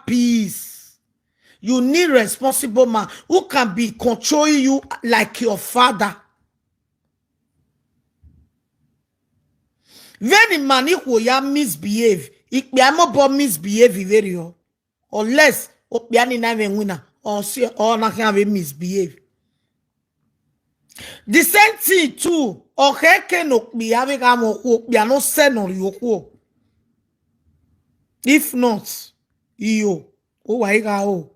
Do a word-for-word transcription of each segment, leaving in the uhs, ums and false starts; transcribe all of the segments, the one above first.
peace. You need responsible man who can be controlling you like your father. When the man who ya misbehave, ikpiamo bo misbehave very o. Unless okpiani na even winner or see or na can be misbehave. The same thing too. Okeke no kpia we ga mo ku okpia no se no ri oku. If not, iyo, o wa iga o.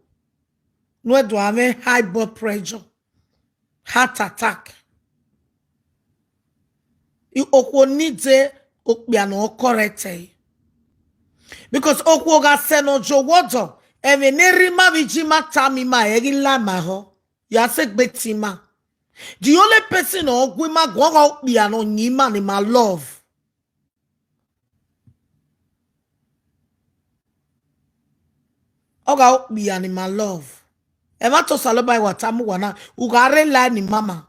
No do have high blood pressure, heart attack. I okwo need to okpia no correct eh. Because okwo ga se no jo wodo. Eve ne rima viji ma tami ma egi la ma ho. Ya se gbetima. The only person no gwe ma gwa okpia no nyima ni ma love. Oga okpia ni ma love. Ema to saloba iwa tamu wana. Uga re la ni mama.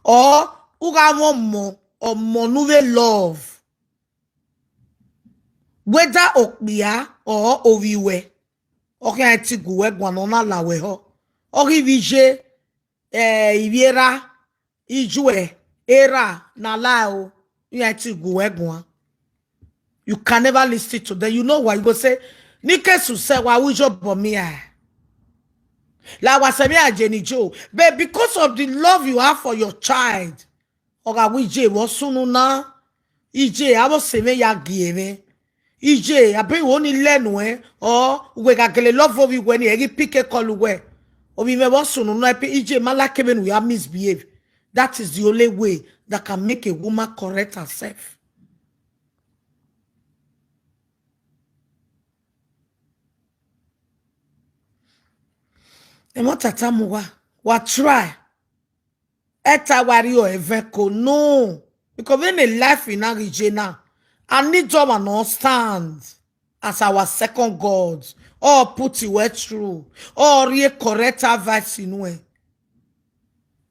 Or uga mo mo or mo nuve love. Whether okpia or oviwe. Oke eti guwe gwa no na la we ho. Ogi vije eh iviera ijue era na la o. Eti guwe gwa. You can never listen to them. You know why? You go say, Nike su se wa ujo bo mi eh. La wa se mi a jeni jo. But because of the love you have for your child, oga wije wo sunu na. Ije abo se me ya gi eme. Ije abe wo ni lenu eh. O we ga gele love obi we ni egi pike kolu we. Obi me wo sunu na pe ije ma like me nu ya misbehave. That is the only way that can make a woman correct herself. Emo tata mu wa, wa try. Eta wari o eveko no. Because when a life in Arije now, I need to understand as our second God. Or put it well through. Or re correct advice in way.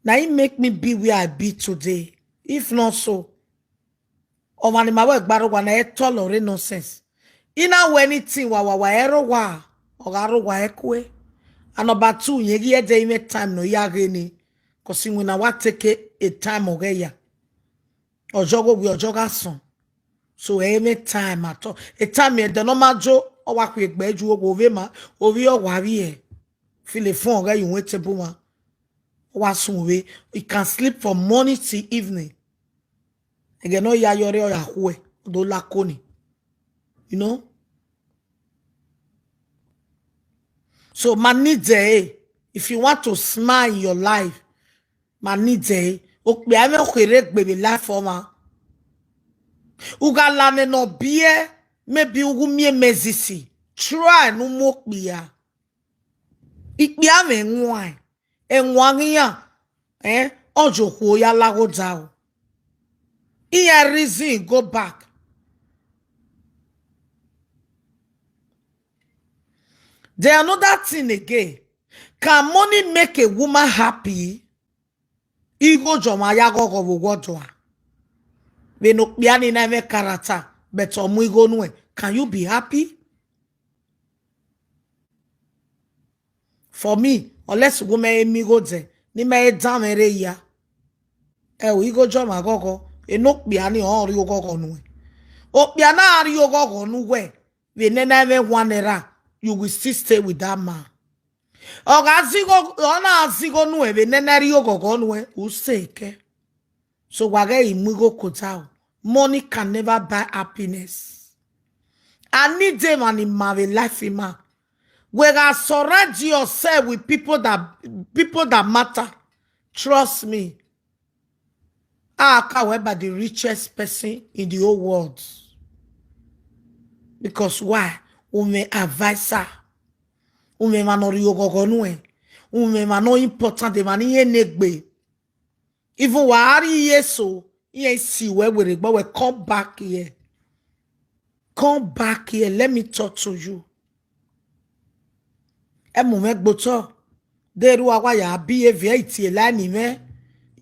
Now it make me be where I be today. If not so, Omani ma we gbaro wa na e tolerate nonsense. Ina we anything wa wa wa ero wa. Ogaro wa ekwe. And number two, ye gi ede ime time no ya geni. Kosi we na wa take a time oge ya. Ojogo we ojoga son. So e me time at all. A time e de no ma jo o wa ku egbe ju ogo ve ma. O vi o wa vi e. Feel a phone oge you wait a buma. O wa sun we. You can sleep from morning till evening. Ege no ya yore o ya hue. Do la koni. You know? So manide, if you want to smile in your life, manide, okpe ame okere gbebe life forma. Uga lane no bie, maybe ugu mie mezisi. Try no mo kpia. Ikpia me nwa. E nwa ya. Eh? Ojo ko ya lago dao. Iya reason go back. Then another thing again. Can money make a woman happy? Igo joma ya gogo wo wodwa. We no kpia ni na me character, but omu igo nu e. Can you be happy? For me, unless go me emi go de, ni me e dan me re ya. E o igo joma gogo, e no kpia ni o ri ogogo nu e. O kpia na ri ogogo nu we. We nena me one era, you will still stay with that man. Oga zigo, ona zigo nu e, we nena ri ogogo nu e, u seke. So wage imugo kotao. Money can never buy happiness. I need them and in my life, man. We gotta surround yourself with people that people that matter. Trust me. I can wear by the richest person in the whole world. Because why? Ume advisor. Ume manori ogogonu e. Ume mano important de mani enegbe. Even wari yeso, ye si we we regbo we come back here. Come back here. Let me talk to you. Emu me gboto. Deru awa ya behavior iti elani me.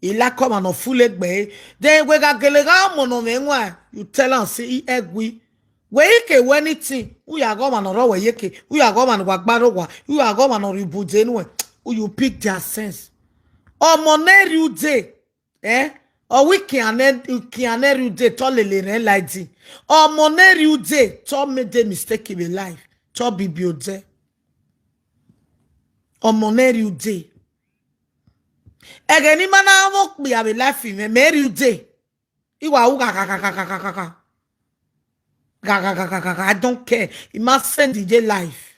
Ila come no full egbe. Then we ga gelega mo no me nwa. You tell am say e egwi. Weyike we anything. Uya go man oro weyike. Uya go man wagbaro wa. Uya go man oribude nu. You pick their sense. Omo ne ri ude. Eh? O we kiane kiane ri ude to lele re laidi. Omo ne ri ude to make the mistake in life. To bibi ude. Omo ne ri ude. Ege ni mana wo pe ave life me me ri ude. Iwa u ga ga ga ga ga ga ga ga. Ga ga ga ga ga ga. I don't care. It must send the day life.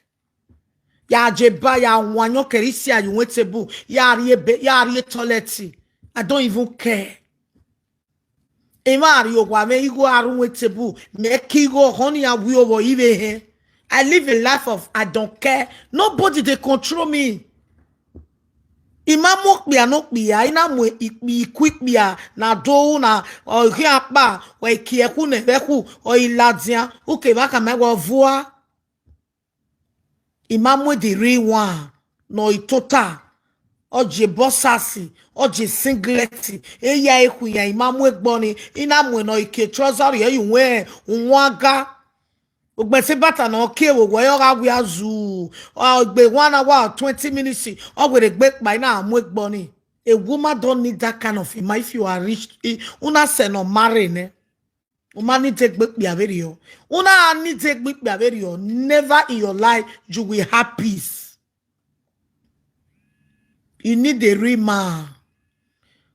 Ya jeba ya wanyo kerisi ayu wetebu. Ya riebe ya rie toilet. I don't even care. Ima ri ogwa me igo aru wetebu. Me ki go honey and we over ive he. I live a life of I don't care. Nobody they control me. Ima mo kpia no kpia ina mo ikpi ikwi kpia na do na o hi apa o iki eku ne veku o iladia uke baka me wo vua. Ima mo the real one no itota. Oje bossasi, oje singlet, eya eku ya ima mo egboni ina mo no ike trouser ye yu we unwaga. Ugbese bata na oke wo wo yo ga gwi azu. Ogbe one hour or twenty minutes. Ogwere gbe pa ina amu egboni. A woman don't need that kind of him. If you are rich, eh, una se no marry ne. Uma need to gbe kpia very yo. Una need to gbe kpia very yo. Never in your life you will have peace. You need a real man.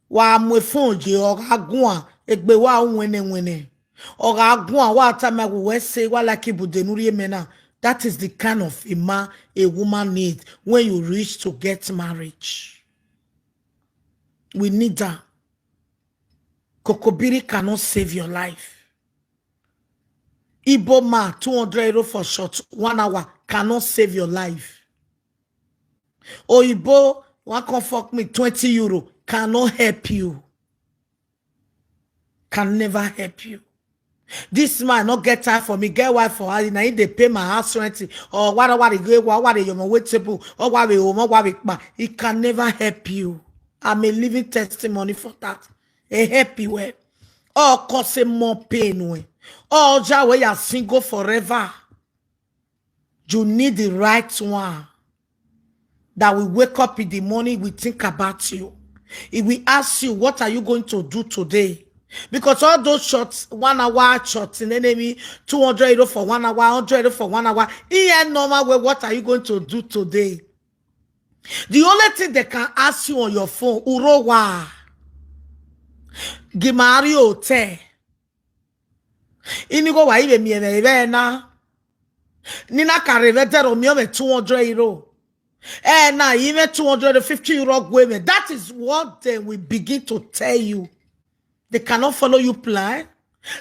Wa mwe phone je oga gwa egbe wa wene wene. Oga gwa wa time we say wa like ibude nuri emena. That is the kind of a man a woman needs when you reach to get marriage. We need that. Kokobiri cannot save your life. Igbo man, two hundred euro for short, one hour cannot save your life. Oyibo, one come fuck me, twenty euro cannot help you. Can never help you. This man not get time for me, get wife for her. Now they pay my house rent or what what they go, what what they your wait table or what we home or what we kpa. It can never help you. I'm a living testimony for that. A happy way. Or cause a more pain way. Or ja way you are single forever. You need the right one that will wake up in the morning, will think about you. It will ask you, what are you going to do today? Because all those shots, one hour shots in enemy, two hundred euro for one hour, hundred euro for one hour. In a normal way, what are you going to do today? The only thing they can ask you on your phone, Urowa, Gimari Hotel. Inigo wa ibe mi ebe ebe na. Nina kare ve dero mi ome two hundred euro. Eh, na even two hundred fifty euro gweme. That is what they will begin to tell you. They cannot follow you plan.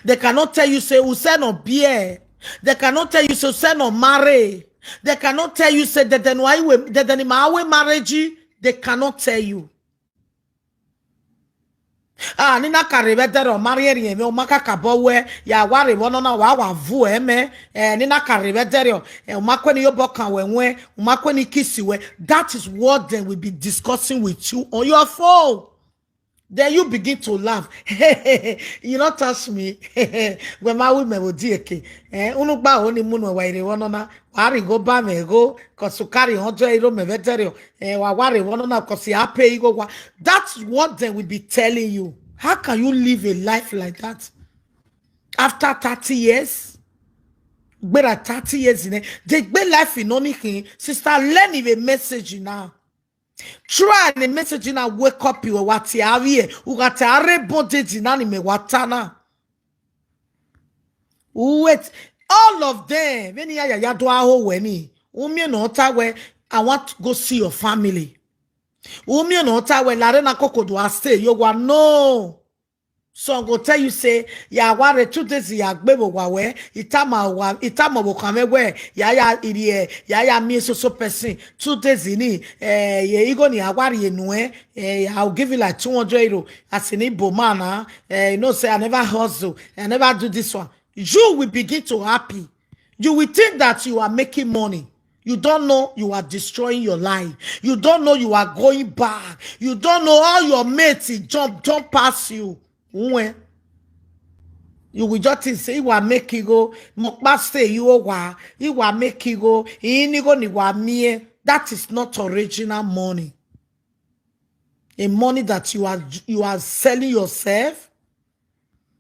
They cannot tell you say who send no beer. They cannot tell you say who send no marry. They cannot tell you say that then why we that then my way marriage. They cannot tell you. Ah, nina kare ve dero marry eri eme o maka kabo we ya ware wono na wa wa vu eme. Eh, nina kare ve dero. Eh, umakwe ni yobo kan we we, umakwe ni kiss we. That is what they will be discussing with you on your phone. Then you begin to laugh. You not touch me. When my women will dieke. Eh, unu gba oni munu wa ire wono na. Wari go ba me go. Cause you carry hundred euro me ve dero. Eh, wa wari wono na cause you pay go wa. That's what they will be telling you. How can you live a life like that? After thirty years? Gbera thirty years in it. They gbe life in anything. Sister, learn a message now. Try the message in a wake up you what you have here. Ugata are bondage in anime watana. Wait, all of them. When you are do a whole weni. Umi no ta where I want to go see your family. Umi no ta where Larena Kokodo a stay. You wa no. Some go tell you say, ya ware two days ya gbebo wa we, itama wa, itama wo kame we, ya ya irie, ya ya mi so so person, two days ini, eh, ye igo ni awari enu eh, eh, I'll give you like two hundred euro, as in Igbo man, ah, eh, you know say I never hustle, I never do this one. You will begin to happy. You will think that you are making money. You don't know you are destroying your life. You don't know you are going back. You don't know how your mates jump, jump past you. When You will just think say, "Iwa make it go, mokpa say you owa, iwa make it go, inigo ni wa mie." That is not original money. A money that you are, you are selling yourself.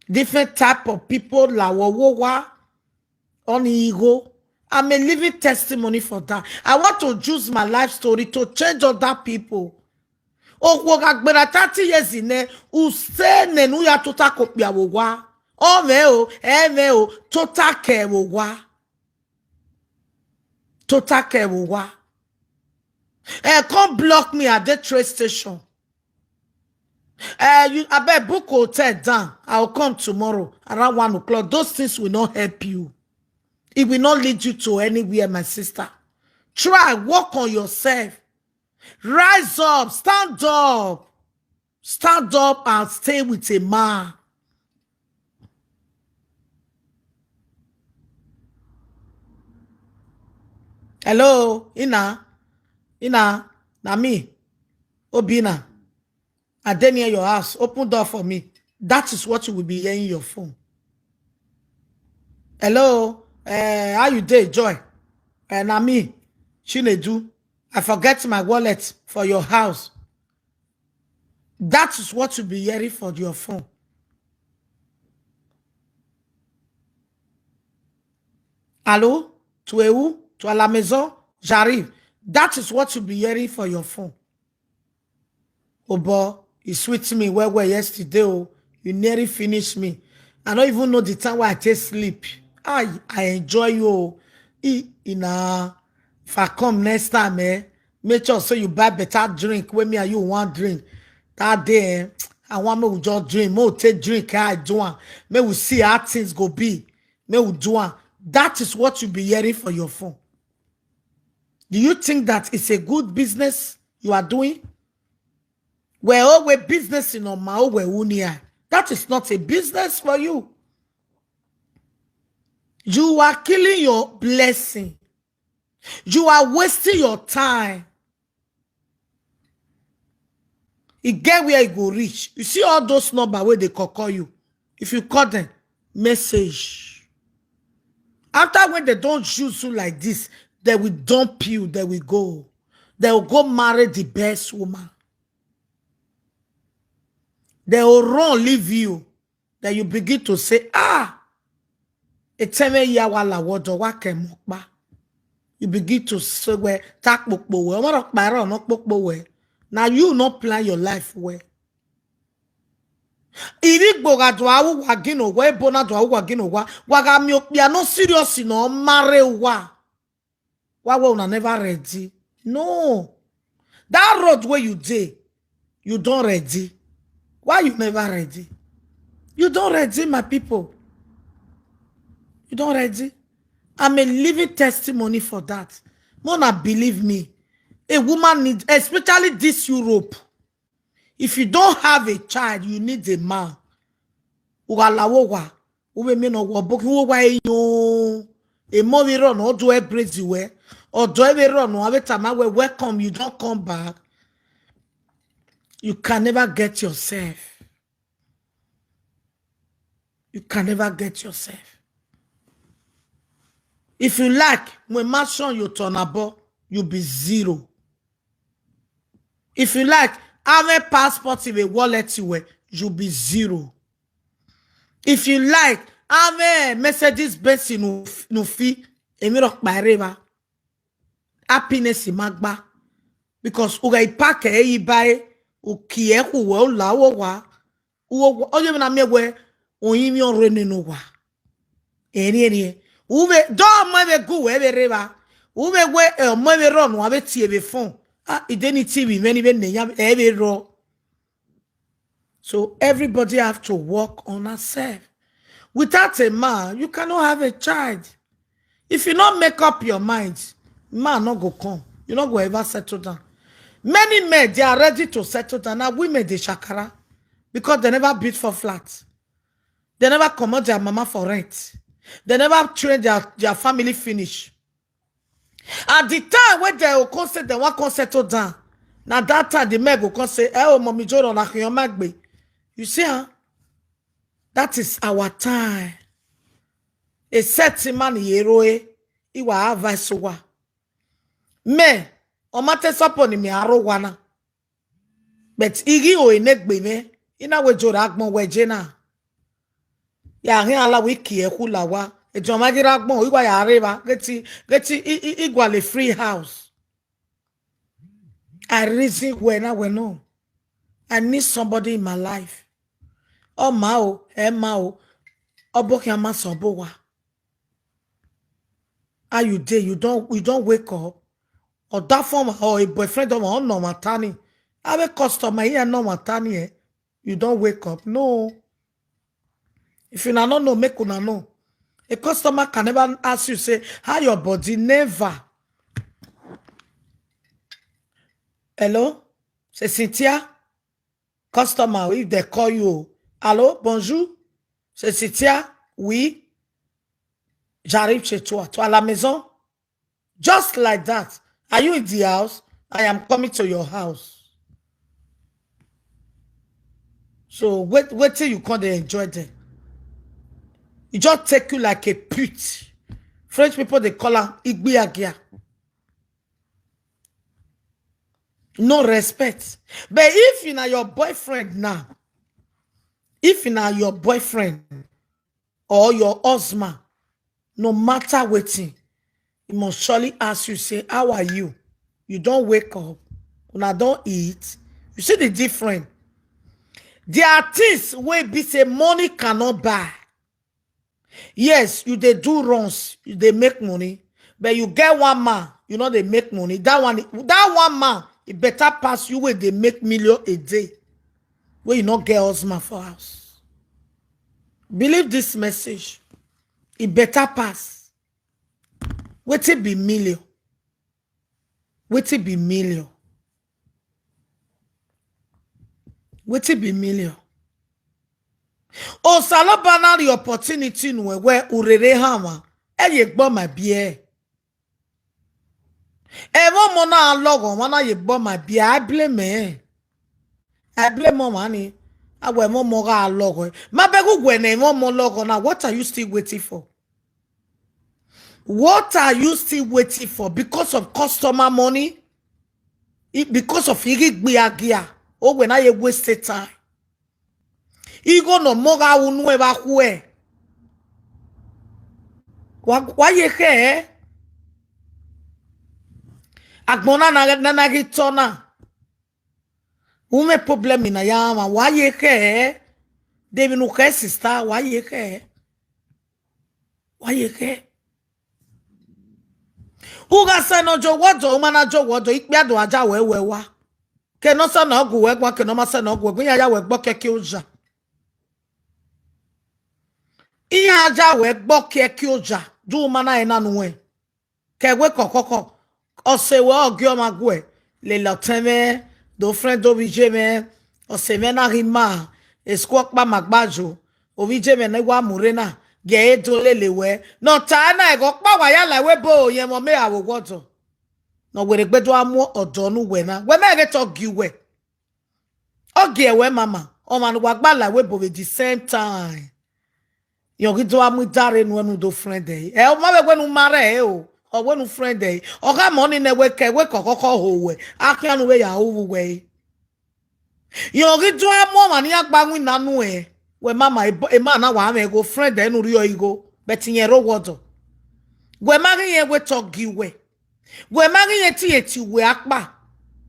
Different type of people, la wo wo wa, on ego. I'm a living testimony for that. I want to use my life story to change other people. Okwo ga gbera thirty years in there, u se ne nu ya tota kopia wo wa. O me o, e me o, tota ke wo wa. Tota ke wo wa. Eh, come block me at the train station. Eh, you, I bet book hotel down. I'll come tomorrow around one o'clock. Those things will not help you. It will not lead you to anywhere, my sister. Try, work on yourself. Rise up, stand up. Stand up and stay with a man. Hello, Ina. Ina, na me. Obina. I dey near your house. Open door for me. That is what you will be hearing your phone. Hello, eh, how you dey, Joy? Eh, na me, Chinedu. I forget my wallet for your house. That is what you be hearing for your phone. Allô? Tu es où? Tu es à la maison? J'arrive. That is what you be hearing for your phone. Oh boy, it sweet me well well yesterday. Oh, you nearly finished me. I don't even know the time where I take sleep. I I enjoy you. Oh. I, Ina, if I come next time, eh, make sure so you buy better drink when me and you want drink. That day, eh, I want me we just drink. Me we take drink. I do one. Me we see how things go be. Me we do one. That is what you be hearing for your phone. Do you think that it's a good business you are doing? Well, oh, we business in Oma, oh, we unia. That is not a business for you. You are killing your blessing. You are wasting your time. E get where e go reach. You see all those number where they call, call you. If you call them, message. After when they don't use you like this, they will dump you, they will go. They will go marry the best woman. They will run, leave you. Then you begin to say, "Ah, eteme ya wa la wodo wa ke mokpa." You begin to say, "We, tak pokpo we, omaro kparo no pokpo we." Now you not plan your life well. Iri gboga do awu wagino we, bona do awu wagino wa, waga mi okpia no serious no marry wa. Why we una never ready? No. That road where you dey, you don't ready. Why you never ready? You don't ready, my people. You don't ready. I'm a living testimony for that. Mona, believe me. A woman need, especially this Europe. If you don't have a child, you need a man. Ugalawowa, ube me no wo book, wo wa yo. A more we run, or do I praise you well? Or do I we run, or I tama we welcome, you don't come back. You can never get yourself. You can never get yourself. If you like, when mansion you turn abo, you be zero. If you like, have a passport in a wallet you wear, you be zero. If you like, have a Mercedes Benz in Uf-, Nufi, emi rock by river. Happiness in Magba. Because uga ipake e ibae, ukie kuwe ula wo wa. Uwo, oye na me we, oyin mi ore ninu wa. Eni, eni. Uwe, do mo we gu we we river. Uwe we, eh, mo we run, wa we ti e we phone. Ah, ideni T V, many we ne ya, e we ro. So everybody have to work on herself. Without a man, you cannot have a child. If you not make up your mind, man not go come. You not go ever settle down. Many men, they are ready to settle down. Now women, they shakara because they never beat for flat. They never command their mama for rent. They never train their, their family finish. At the time when they will come say they want come settle down, now that time the men go come say, "Eh, oh, mommy, Jordan, like your magbe." You see, huh? That is our time. A set man yeroe, iwa advice wa. Me, omate sopo ni mi aro wana. But igi o enegbe me, ina we jora agbon we jena. Ya hin ala wiki e hulawa. E joma gira agbon, iwa ya areba. Geti, geti, i, i, igwale free house. I reason when I went no. I need somebody in my life. Oh ma o, eh ma o. Oboke ama sobo wa. How you dey? You don't, you don't wake up. Or that form or a boyfriend of one no matani. I have a customer here no matani. Eh? You don't wake up. No. If you not know, make una know. A customer can never ask you, say, "How your body?" Never. Hello? Say, "Cynthia?" Customer, if they call you, "Allô, bonjour." Say, "Cynthia, oui. J'arrive chez toi. Tu es à la maison?" Just like that. "Are you in the house? I am coming to your house." So wait, wait till you come dey enjoy them. It just take you like a pute. French people, they call am igbiagia. No respect. But if you na your boyfriend now, if you na your boyfriend or your husband, no matter wetin, he must surely ask you, say, "How are you? You don't wake up. Una don't eat." You see the difference? There are things wey be say money cannot buy. Yes, you dey do runs, you dey make money, but you get one man, you know they make money. That one, that one man, it better pass you where they make million a day. Where you not get husband for house. Believe this message. It better pass. Wait till be million. Wait till be million. Wait till be million. Osaloba na the opportunity no where urere hama. Eye gbo my beer. Evo mo na logo, wana ye gbo my beer. I blame me. I blame mo money. I wear mo mo ga logo. My begu gwe na mo mo logo. Now, what are you still waiting for? What are you still waiting for? Because of customer money? I- because of igigbiagia? Oh, when I waste time. Igo no moga unue ba hue. Wa, wa ye he? Agbona na, na, na gitona. Ume problem na ya ma. Wa ye he? Debi nu he sister. Wa ye he? Wa ye he? Uga se no jo wodo, uma na jo wodo, ikpe ado aja we we wa. Ke no se na ogu we gwa, ke no ma se na ogu we gwa, iya ya we gbo ke ki uja. Iya aja we gbo ke ki uja. Du uma na ena nu we. Ke we kokoko. Ose we ogi oma gwe. Le lo teme, do friend do bije me. Ose me na hima. Esku okpa magbajo. Obije me na wa murena. Ge e do lele we. No ta na ego pa wa ya la we bo ye mo me awo wodo. No were gbedo amu odo nu we na. We me ge to gi we. Ogi ewe mama. O man wa gba la we bo we the same time. Yo gi do amu dare nu enu do friend eh. E o ma we we nu mare e o. O we nu friend eh. O ga mo ni ne we ke we kokoko ho we. Akianu we ya hu we. Yo gi do amu ma ni agba wi na nu e. We mama e bo- e ma na wa me go friend eh nu ri o igo. But yen ro wodo. We ma gi yen we to gi we. We ma gi yen ti eti we akpa.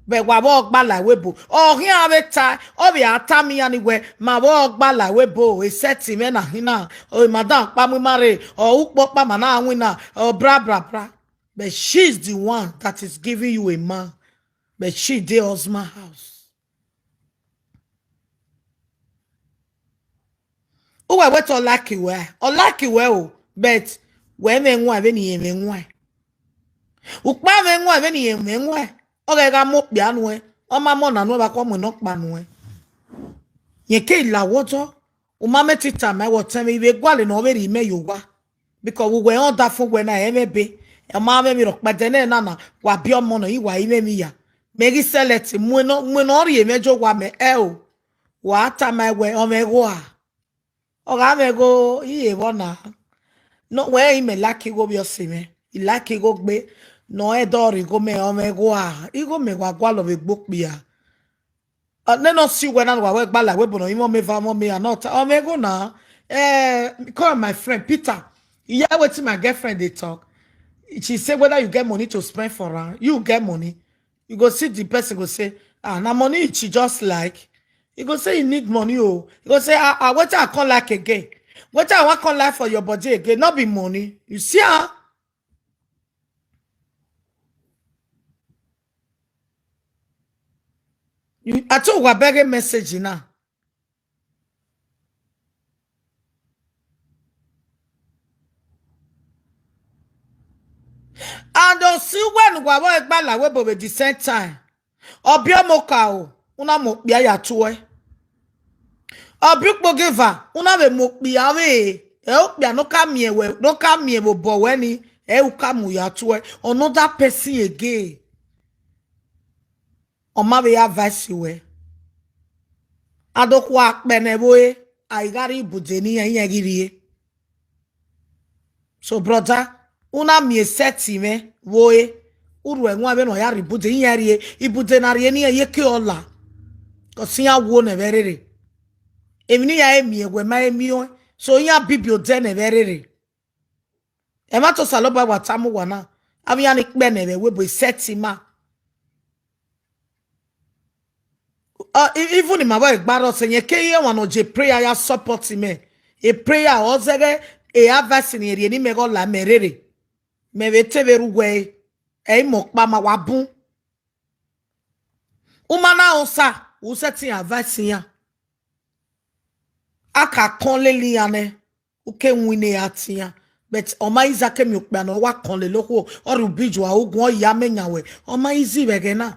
Be wa bo gba la we bo. O hin ave ta, o bi ata mi ani we, ma bo gba la we bo. E set me na hina. O madam pa mi mare, o upo pa ma na wina, o bra bra bra. But she's the one that is giving you a man. But she dey husband house. Uwe we to lucky we. O lucky we o. But we me nwa we ni me nwa. Ukpa me nwa we ni me nwa. O ga ga mo pia nu e. O ma mo na nu ba ko mo no pa nu e. Yen ke la wodo. O ma me tita me wo ten me ibe gwale no we ri me yo wa. Because we were on that phone when I ever be. E ma me mi ro pa de ne na na. Wa bi omo na iwa ime mi ya. Me gi select mu no mu no ri me jo wa me e o. Wa ta my we o me go a. Oga me go, iye bona. No, we ime like go bi osime. I like go gbe. No, e do ri go me, o me go a. I go me wa gwa lo be gbokpia. Uh, ne no see when I wa we gbala we bono imo me va mo me are not. O me go na. Eh, call my friend Peter. He hear wetin my girlfriend dey talk. She say whether you get money to spend for her, you get money. You go see the person go say, "Ah, na money she just like." You go say you need money, oh. You go say, "Ah, ah, wetin I come like again? Wetin I wan come like for your body again? Not be money." You see, ah? You, I told you, I beg a message now. And they'll see when we were by la we but the same time. Obio moka o, una mo kpia ya tuwe. Obi kpogeva, una be mo kpia we. E o kpia no ka mie we, no ka mie bo bo we ni. E u ka mu ya tuwe. Another person again. O ma be advice we. Adokwa kpene bo e. Aigari budeni ya ya giri e. So, brother, una mi set me wo e. Uru enwa be no ya ribude, iya rie, ibude na rie ni ye ke ola. Ko si ya wo ne verere. Emi ni ya emi ewe ma emi o. So, iya bibi o de ne verere. E ma to salo ba wa tamu wa na. Abi ya ni pe ne we bo set ma. Uh, e- even in my way, gbaro se nye ke ye wan oje prayer ya support me. A prayer o zege e advice ni eri ni me go la merere. Me ve te veru we. E mo pa ma wa bun. Uma na osa, u se ti advice ya. Aka kon le li ya ne. Uke wine atia. But oma iza ke mi ukpe no wa kon le loko. Oru biju a ugun o ya me nyawe. Oma izi vege na.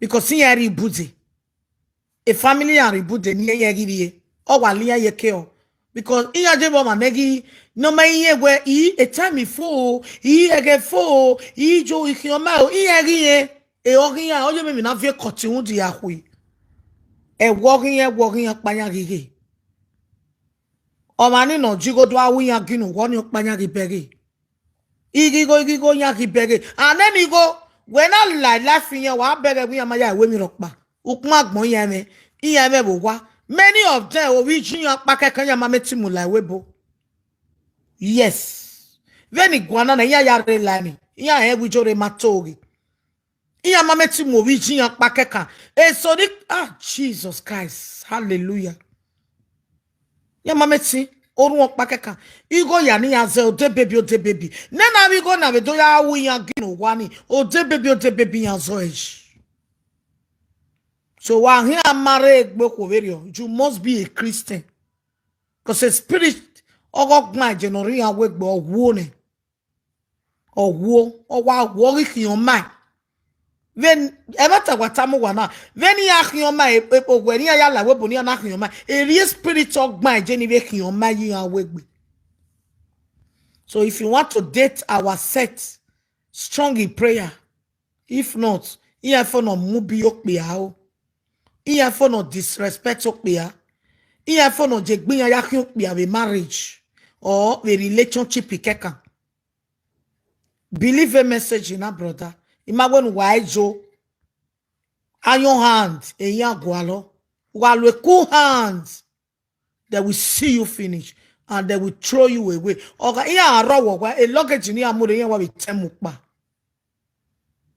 Because he ari buzi. A family ari buzi ni ye giri e. O wa li ya ye ke o. Because iya je bo ma negi no ma iye we i a time fo, i ege fo, i jo i ki o ma o, i egi e. E o gi ya, o je me mi na vie koti un di ya hui. E wo gi ya, wo gi ya pa ya gige. O ma ni no jigo do awi ya ginu, wo ni o pa ya gi begi. Igigo, igigo ya gi begi. And then igo, when I like life in ya, wa begi we ya ma ya we mi rokpa. Ukma gbon ya me, iya me bo wa. Many of them o wi jin ya pa ke kan ya ma meti mu like we bo. Yes. Veni guana na iya ya re la ni. Iya e wi jo re ma togi. Iya ma meti mu wi jin ya pa ke kan. E so ni, ah, Jesus Christ. Hallelujah. Ya ma meti oru o pa ke kan. Igo ya ni ya ze o de baby, o de baby. Ne na wi go na we do ya wu ya gino wani. O de baby, o de baby ya zo e. So wa hin amare egbe ko verio. You must be a Christian. Because a spirit ogo gma je no ri awe gbe owo ne. Owo, owa wo ri ki o mai. Ven e ma ta wa tamu wa na. Veni ya ki o mai e, e, ogwe ni ya la we bo ni ya na ki o mai. A real spirit ogma je ni ve ki o mai yi awe gbe. So if you want to date our set, strong in prayer. If not, iya fo no mu bi okpia o. Iya fo no disrespect okpia. Iya fo no je gbin ya ya ki okpia we marriage or we relationship ikeka. Believe a message in a brother. Ima when wa e jo. Iron hand, e ya gwalo. Wa lo a cool hand. They will see you finish and they will throw you away. Oga, iya aro wo wa, a luggage ni amure yen wa bi temu pa.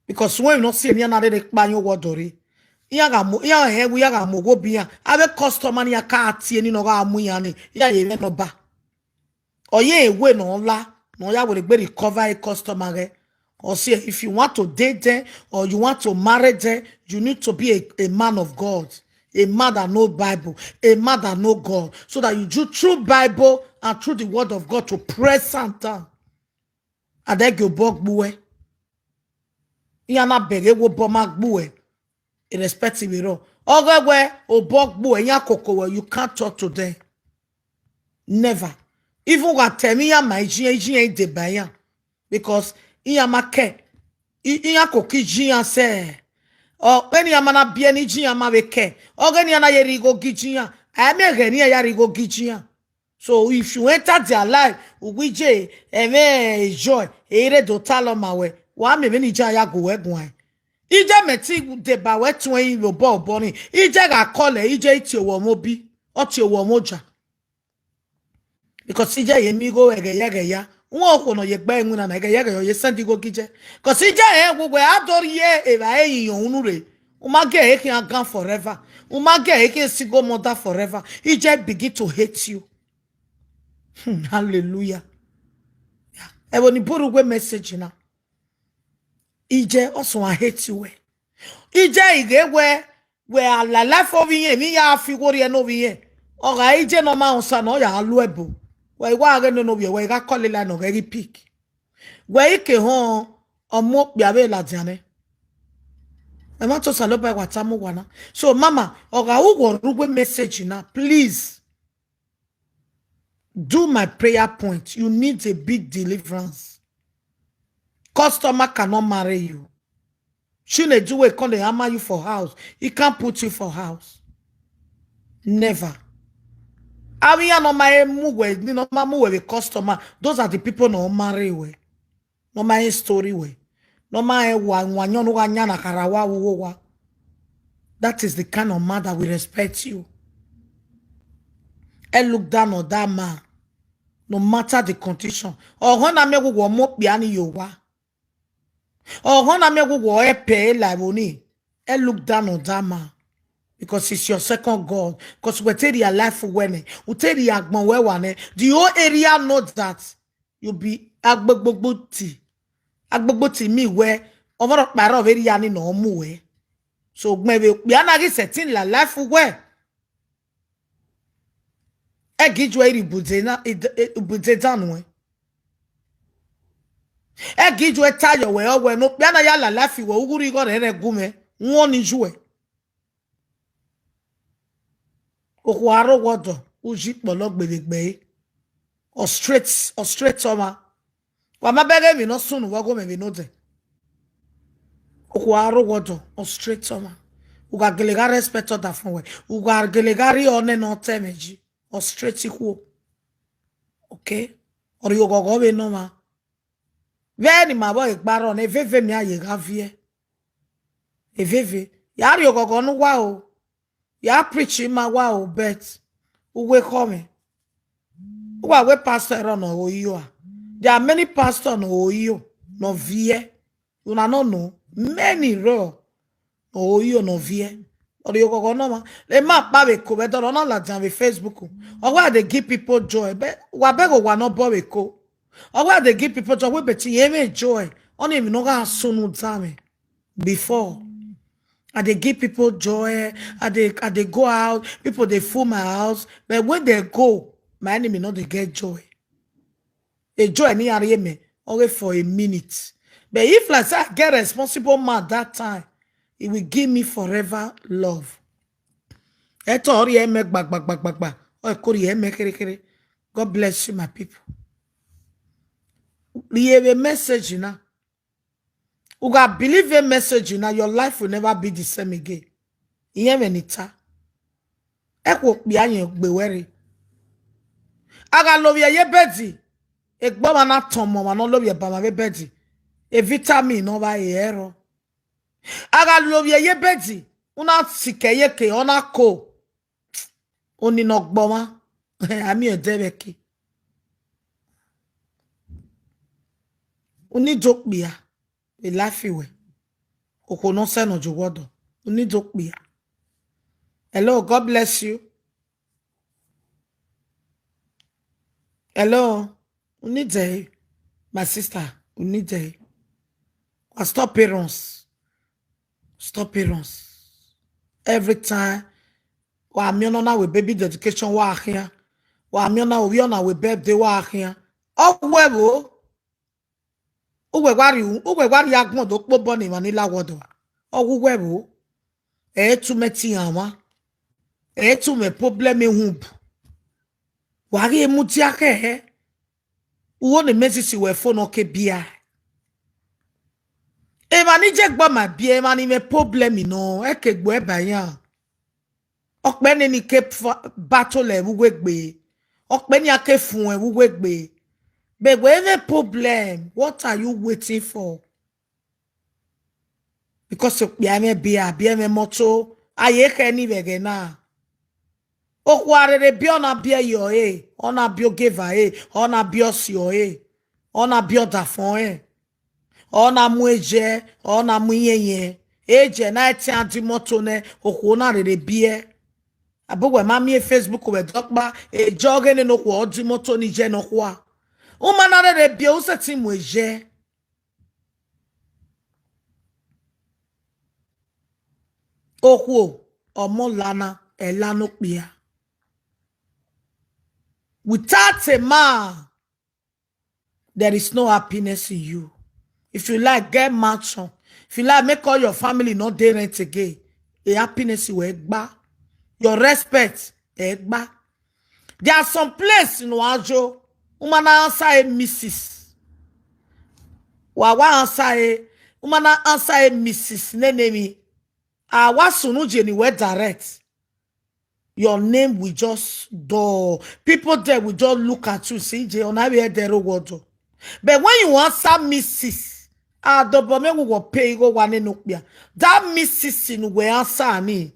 Because when you not see me na re pa yo wo dori. Iya ga mo, iya he wi ya ga mo go bi ya. Ave customer ni ya ka ti ni no ga mu ya ni. Iya ye no ba. Oye ewe no la. No ya will be recover a customer ge. Or see, if you want to date them or you want to marry them, you need to be a, a man of God, a man that know Bible, a man that know God, so that you do through Bible and through the word of God to press Satan. Adege obogbuwe. Iya na bege wo bo ma gbuwe. Irrespective ro. Ogo we obogbuwe ya koko we, you can't talk to them. Never. Even wa tell me ya my ijin ijin e de ba ya. Because iya ma ke. I- Iya ko ki jin ya se. O eni ya ma na bi eni jin ya ma ve ke. Oge ni ya na ye ri go gi jin ya. I may get near Yarigo Gijian. So if you enter their life, Uwije, Eme, Joy, Ere do Taloma we, wa me many Jaya go we gwan. Ije meti de ba we twen yo bo boni. Ije ga kole, Ije iti owo mo bi, oti owo mo ja. Because Ije ye mi go ege yege ya. Won ko no ye gba enwu na na ege yege yo ye send go Gije. Because Ije e wo we adori ye e ba e yi yo unu re. Uma ge e kin agan forever. Uma ge e kin single mother forever. Ije begin to hate you. Hmm, hallelujah. Yeah. E wo ni buru we message na. Ije also I hate you we. Ije ige we we ala life of yen mi ya fi wori e no bi yen. Oga Ije no ma onsa no ya lu ebo. We wa ge no no bi we ga call line no ge pick. We ike hon omo pia be la diane. E ma to salo ba wa tamu wana. So mama, oga u go rugwe message na, please. Do my prayer point. You need a big deliverance. Customer cannot marry you. Shouldn't do it, come they hammer you for house. He can't put you for house. Never. Awi ya no ma e mu we, ni no ma mu we with customer. Those are the people no marry we. No ma e story we. No ma e wa wa nyo no wa nya na kara wa wo wa. That is the kind of man that will respect you. E look down on that man, no matter the condition. Or when I make wo mo piani yo wa. Or when I make wo e pay like oni. E look down on that man. Because it's your second God. Because we take your life when we take your agbon we wane. The whole area knows that you be agbogbogbo ti. Agbogboti mi we. Omoro paro very yani no mu we. So gbe be bi ana gi setting la life we. E gi ju eri buze na, id- e- buze dan we. E gi ju e tayo we o we no bi ana ya la life we uguri go re re gume. Won ni ju e. Oku aro wodo uji polo gbedegbe. O straight, o straight oma. Wa ma bege mi no sunu wa go me mi no de. Oku aro wodo o straight oma. Uga gelega respect oda fun we. Uga gelega ri one no temeji. O straight ikwo. Okay? Ori ogogo we no ma. Ve ni ma bo igbaro ne veve mi aye ga vie. Eveve. Ya ri ogogo nu wa o. Ya preach ma wa o, but uwe come. Uwa we pastor ero no oyo a. There are many pastor no oyo no vie. Una no know. Many ro no oyo no vie. Ori ogogo no ma. Le ma pa be ko be do no la jan be Facebook. O wa dey give people joy. Be wa be go wa no bo be ko. O wa dey give people joy. We be ti ye me joy. Oni mi no ga sunu dame. Before, I dey give people joy. I dey I dey go out. People dey full my house. But when they go, my enemy no dey get joy. A joy ni are me only for a minute. But if like say I get responsible man that time, he will give me forever love. Eto ori eme gba gba gba gba gba. O kori eme kere kere. God bless you, my people. Lieve message na. Uga believe a message na, your life will never be the same again. Iye me nita. Ekwo kpi ayen gbe were. Aga lo ye bedi. Egbo ma na tomo ma no lo ye ba ma be bedi. E vitamin no ba e ero. Aga lo ye bedi. Una sike ye ke ona ko. Oni no gbo ma. Ami e de be ki. Oni do kpia. E life we. Oko no se no jo wodo. Oni do kpia. Hello, God bless you. Hello. Oni de. My sister, oni de. Wa stop parents. Stop parents. Every time. Wa mi ona na we baby dedication wa here. Wa mi ona we ona we birthday wa here. Oh, we wo. Uwe wari, uwe wari agbon do po bo ni mani la wodo. O wu we wo. E tu me ti anwa. E tu me problem e hump. Wari e mu ti ake he. Uwo ne mezi si we fo no ke bia. E mani je gba ma bia, e mani me problem no. E ke gbo e ba ya. Okpeni ni ke fa-, battle e wuwe gbe. Okpeni ake fun e wuwe gbe. But we have a problem. What are you waiting for? Because okpia me bia, bia me moto. Aye ke ni vege na. Okwa rere bi ona bia yo e. Ona bio geva e. Ona bio sio e. Ona bio dafon e. Ona mu eje. Ona mu yenye. Eje na eti adi moto ne. Okwo na rere bie. Abu we ma mi e Facebook we dokpa. Eje ogene no kwo odi moto ni je no kwa. Uma na rere bie use ti mu eje. Okwo, omo lana, elano pia. Without a man, there is no happiness in you. If you like, get mansion. If you like, make all your family not dey rent again. A happiness you will gba. Your respect, egba. There are some place in Wajo, woman answer a missus. Wa wa answer a, woman answer a missus. Ne name me. Ah, wa sunu jeni we direct. Your name will just dull. People there will just look at you, see, "Je, on a we there water." But when you answer missus, ah, the bome will go pay go one no kpia. That missus in we answer me.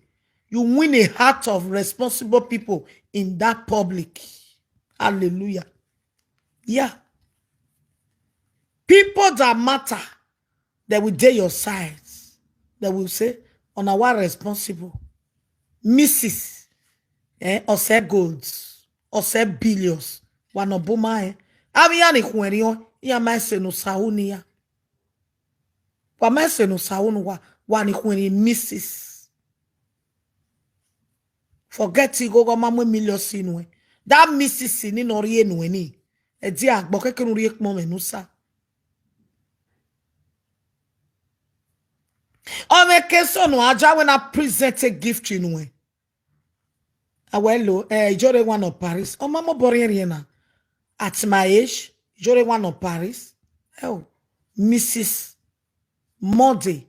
You win a heart of responsible people in that public. Hallelujah. Yeah. People that matter, they will dey your side. They will say, "On our responsible." Missus, eh, ose gold, ose billions. Wa no buma, eh. Ami ya ni kwenri on, ya ma se no sauni ya. Wa ma se no sauni wa, wa ni kwenri missus. Forget it, go go ma mwe million sinu, eh. That missus ni no rie nu ni. E di agbo keke nu rie kpon me nu sa. Ome ke so no aja when I present a gift in way. Awelo, eh, Ijore one of Paris. Oh, mama boring here now. At my age, Ijore one of Paris. Oh, missus Monday.